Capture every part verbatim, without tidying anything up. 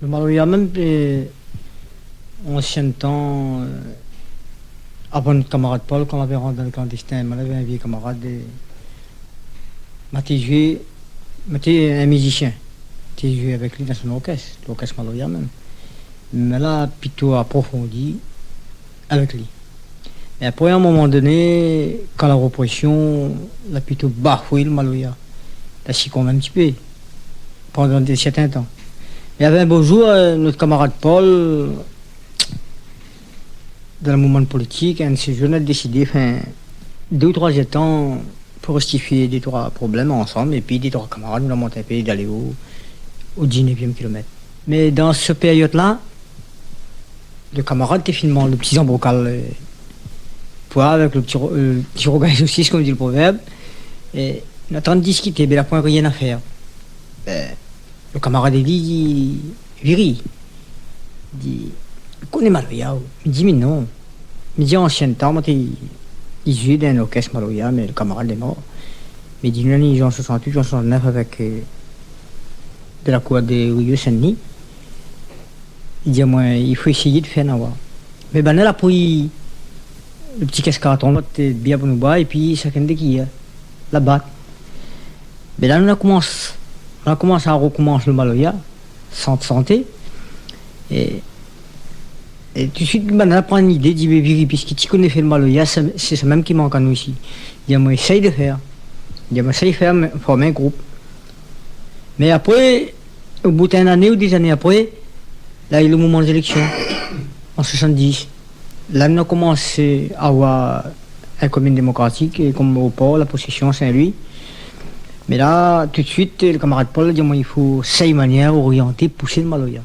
Maloya mèm, é, ansien tan, é, avan nout kamarad Paul, kan lavé rant dan le klandestin, ma lavé in vié kamarad, é, ma té zoué, ma té in mizisien, té zoué avèk li dan son orkès, lorkès maloya mèm. Mé la, plito aprofondi avèk li. Mé apré, a in moman doné, kan la ropresion la plito bafoué le maloya, la sikonb in ti pé, pandan de sèrtin tan. Mé lavé in bo zour, é, nout kamarad Paul, dan le mouvman politik, in de sé zour, la désidé, anfin, dé ou troi zèr tan, pou rèktifié dé troi problèm ansanm, épi dé troi kamarad, nou la mont in pé, dalé o, o diznèvièm kilomèt. Mé dan se périod-la, le kamarad té fine manz le ti zanbrokal, é, poi avèk le ti ro-, é, ti rougay sosis, konm i di le provèrb, é, nou la antrin diskité, bin, la poin rien a fèr. Bin, le kamarad i di, Viri, di, koné maloya ou ? Mi di, mé non. Mi di, ansien tan, moin té zoué dan in orkès maloya, mé le kamarad lé mor. Mi di, nou lé né an soisant-uit, an soisant-nèf avèk, é, de la kour de Rio Saint-Denis. I di amoin, i fo éséyé de fèr nawa. Mé banna la pri le ti kès karton, la té bien pou nou boir, épi sakinn dé kiyèr, la bat. Mé la, nou la komans, nou la komans a rokomans le maloya, sant santé. É, é toutsuit, banna la pran lidé, di, mé Viri, piski ti koné fé le maloya, sé, sé sa mèm ki mank anou isi. Di amoin, éséy de fèr. Di amoin, éséy fèr, mé, form in group. Mé apré, o bout in ané ou dé zané apré, la, i lé le mouvman zéléksion, an soisant-dis. La, nou la komans avoir in komine démokratik, é, konm o Por, La Possession, Saint-Louis. Mé la, toutsuit, le kamarad Paul la di amoin, i fo sèy manièr orianté, pousé le maloya.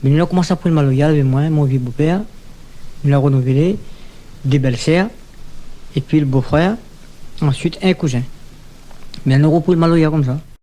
Mé nou la komans a pran le maloya avèk moin, mon vié bopèr, nou la renouvlé, dé bèl-sèr, épi le bofrèr, ansuit in kouzin. Mé nou la ropri le maloya konmsa.